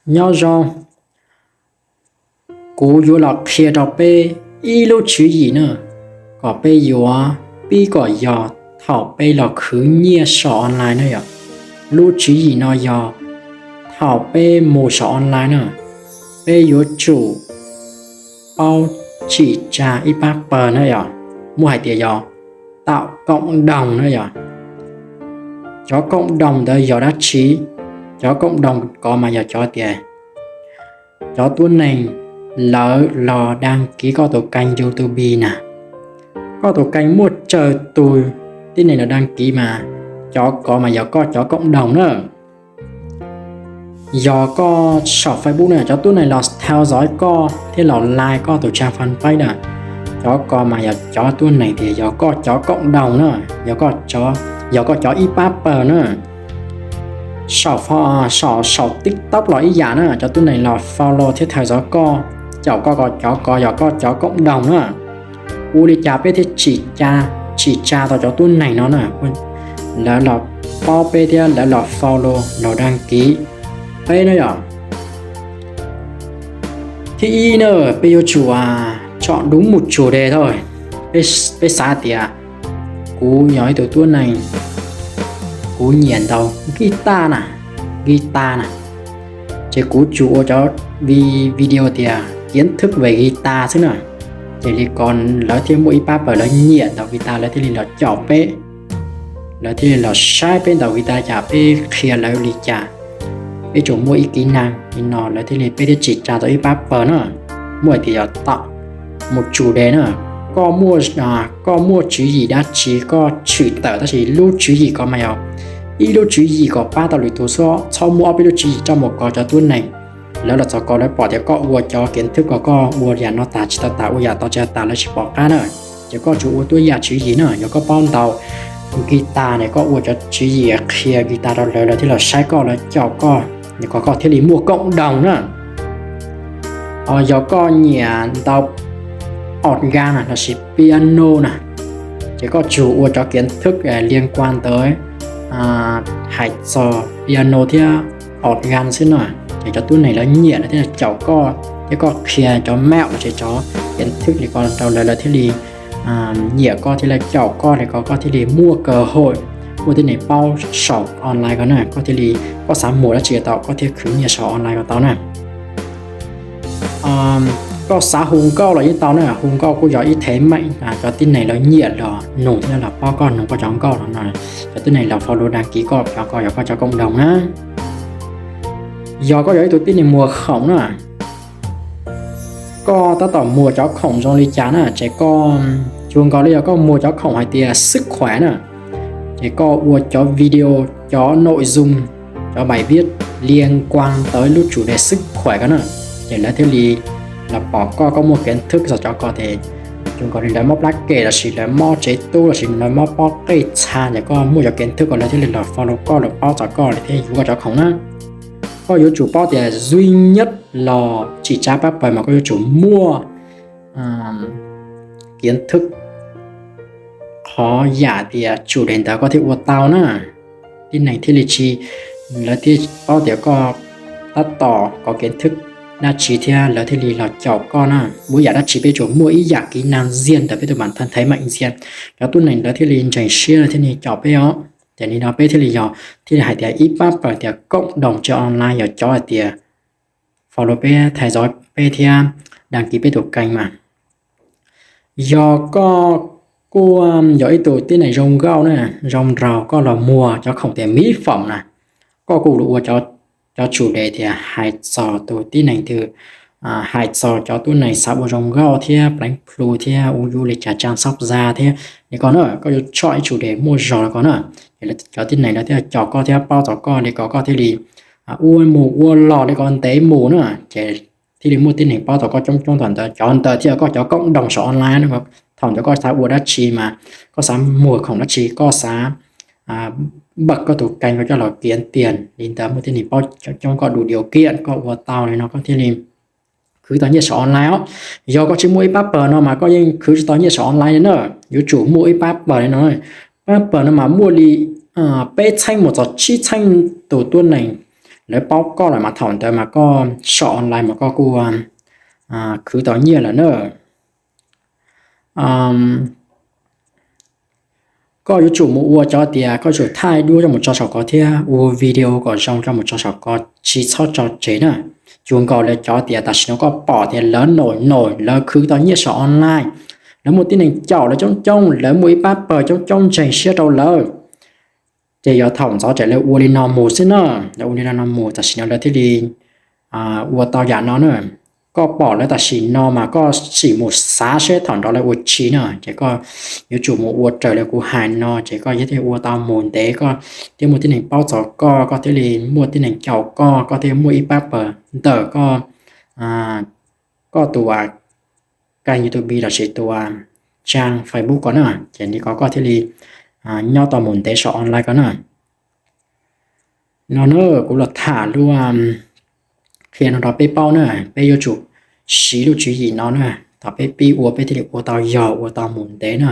Nyob zoo, kuv yuav los qhia rau peb ib lub tswv yim na, kom peb yuav pib kom yog thaum peb los khwv nyiaj saum online na yom. Lub tswv yim no yog thaum peb mus saum online na, peb yuav tsum paub tsim tsa ib pab pawg na yom, muaj hais tias yog tạo cộng đồng na yom. Cov cộng đồng ntawd yog dab tsi? Cov cộng đồng ko mas yog cov tias cov tuab neeg lawv los đăng ký koj tus kênh YouTube na. Koj tus kênh muaj tsawg tus tib neeg los đăng ký mas cov ko mas yog koj cov cộng đồng na. Yog koj saum Facebook na, cov tuab neeg los theo dõi koj thiab los like koj tus trang fanpage na, cov ko mas yog cov tuab neeg tias yog koj cov cộng đồng na, yog koj cov ib pab pawg na. Saum, saum TikTok los ib yam na, cov tuab neeg los follow thiab theo dõi koj, caum koj, cov ko yog koj cov cộng đồng na. Ua li cas peb thiaj tsim tsa tau cov tuab neeg no na, lawv los paub peb thiab lawv los follow los đăng ký peb na yom. Thib ib na, peb yuav tsum chọn đúng một chủ đề thôi. Peb xav tias kuv yog ib tug tuab neeg, kuv nyiam ntaus guitar na, guitar na, ces kuv tsuas ua cov video tias kiến thức về guitar xwb na. Ces li ko lawv thiaj muaj ib pab pawg lawv nyiam ntaus guitar, lawv thiaj li los caum peb, lawv thiaj li los saib peb ntaus guitar cas, peb qhia lawv li cas, peb tsuas muaj ib kỹ năng li no lawv thiaj li, peb thiaj tsim tsa tau ib pab pawg na. Muaj hais tias yog tạo một chủ đề na, koj muaj tswv yim dab tsi koj tshwm tawm, tab sis lub tswv yim ko mas yog ib lub tswv yim kom pab tau lwm tus, txhob muaj ob peb lub tswv yim rau mus kov cov tuab neeg. Lawv los txog ko lawv pom tias koj ua cov kiến thức ko, koj ua yam no tag tsis tau tas, ua yam to tsis tau tas, lawv tsis pom qab na. Ces koj tsuas ua tuab yam tswv yim na, yog koj paub ntaus guitar ne, koj ua cov tswv yim qhia guitar rau lawv, lawv thiaj los saib koj, lawv caum koj, kom koj thiaj li muaj cộng đồng na. Yog koj nyiam ntaus organ na lossis piano na, ces koj tsuas ua cov kiến thức liên quan tới hais txog piano thiab organ xwb na, ces cov tuab neeg lawv nyiam lawv thiaj caum koj, thiab koj qhia cov mẹo lossis cov kiến thức li ko rau lawv, lawv thiaj li nyiam koj thiab lawv caum koj li ko, koj thiaj li muaj cơ hội, muaj tib neeg paub saum online ko na, koj thiaj li, koj xav muag dab tsi tau koj thiaj khwv nyiaj saum online ko tau na. Koj xav hu nkauj los yeej tau na, hu nkauj kuj yog ib thế mạnh, cov tib neeg lawv nyiam los nug thiab los paub koj nug koj cov nkauj no, cov tib neeg los follow đăng ký koj, cov ko yog koj cov cộng đồng na. Yog koj yog ib tug tib neeg muag khoom na, koj tab tom muag cov khoom zoo li cas na, ces koj, cuag nkaus li yog koj muag cov khoom hais tias sức khỏe na, ces koj ua cov video, cov nội dung, cov bài viết liên quan tới lub chủ đề sức khỏe ko na, ces lawv thiaj li los pom koj, koj muaj kiến thức txog cov ko ces cuag nkaus li lawv mob plab kem lossis lawv mob tsev tub lossis lawv mob pob qej txha, ces koj muaj cov kiến thức ko lawv thiaj li los follow koj, los paub txog koj, lawv thiaj yuav koj cov khoom na. Koj yuav tsum paub tias duy nhất los tsim tsa pab pawg mas koj yuav tsum muaj kiến thức qhov yam tias chủ đề ntawd koj thiaj ua tau na. Tib neeg thiaj li tsis, lawv thiaj paub tias koj tab tom có kiến thức dab tsi thiab lawv thiaj li los caum koj na. Muaj yam dab tsi peb tsuas muaj ib yam kỹ năng riêng ntawm peb tus bản thân thế mạnh riêng, cov tuab neeg lawv thiaj li ntseeg siab, lawv thiaj li caum peb os. Ces li no peb thiaj li yog, thiaj li hais tias ib pab pawg tias cộng đồng trên online yog cov hais tias follow peb, theo dõi peb thiab đăng ký peb tus kênh mas. Yog koj kuj yog ib tug tib neeg zoo nkauj na, zoo nraug, koj los muag cov khoom tias mỹ phẩm na, koj kuj ua cov chủ đề tias hais txog tus tib neeg twg, hais txog cov tuab neeg xav ua zoo nkauj thiab pleev plhu thiab ua yuav li cas chăm sóc da thiab li ko na, koj yuav chọn ib chủ đề muaj zog li ko na. Cov tib neeg lawv thiaj caum koj thiab paub txog koj li ko koj thiaj li ua mus ua los li ko ntev mus na, ces thiaj li muaj tib neeg paub txog koj coob coob. Thaum ntawd cov ntawd thiaj yog koj cov cộng đồng saum online. Thaum ntawd koj xav ua dab tsi mas, koj xav muag khoom dab tsi, koj xav bật koj tus kênh koj coj los kiếm tiền li ntawd, muaj tib neeg paub coob, koj đủ điều kiện koj ua tau li no koj thiaj li khwv tau nyiaj saum online os. Yog koj tsis muaj ib pab pawg no mas koj yeej khwv tsis tau nyiaj saum online li na. Yuav tsum muaj ib pab pawg li no. Pab pawg no mas muaj li peb txheeb mus txog tsib txheeb tus tuab neeg lawv paub koj lawm mas thaum ntawd mas koj so online mas koj kuj khwv tau nyiaj lawm na. Koj yuav tsum mus ua cov tias koj tsum thaij duab coj mus tso saum ko thiab ua video kom zoo coj mus tso saum ko, tsis txhob tso tseg na. Cuag nkaus li cov tias tam sim no koj pom tias lawv noj noj lawv khwv tau nyiaj saum online, lawv muaj tib neeg caum lawv coob coob, lawv muaj ib pab pawg coob coob ntseeg siab rau lawv. Ces yog thaum ntxov ces lawv ua li no mus xwb na, lawv ua li no mus tam sim no lawv thiaj li ua tau yam no na. Koj pom lawv tam sim no mas koj sim mus xav seb thaum nrov lawv ua tsi na, ces koj yuav tsum mus ua raws li kuv hais no ces koj thiaj ua tau mus ntev, koj thiaj muaj tib neeg paub txog koj, koj thiaj li muaj tib neeg caum koj, koj thiaj muaj ib pab pawg ntawm koj, koj tus kênh YouTube los sis tus trang Facebook ko na, ces li ko koj thiaj li nyob tau mus ntev saum online ko na. No na, kuv los tham lub qhia no rau peb paub na, peb yuav tsum siv lub tswv yim no na, thaum peb pib ua peb thiaj li ua tau yog ua tau mus ntev na.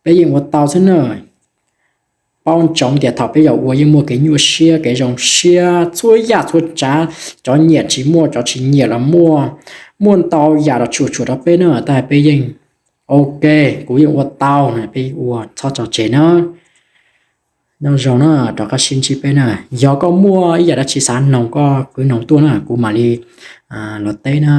Peb yeej ua tau xwb na. Paub ntsoov tias thaum peb yuav ua yeej muaj kev nyuaj siab kev zoo siab txhua yam txhua tsav, cov nyiam tsis muaj, cov tsis nyiam los muaj, muaj ntau yam los tshuam tshuam rau peb na, tab sis peb yeej, ok, kuv yeej ua tau na, peb ua txhob tso tseg na. Nyob zoo na, rov qab sib ntsib peb na. Yog koj muaj ib yam dab tsi xav noog koj kwv noog tuaj na, kuv mam li los teb na.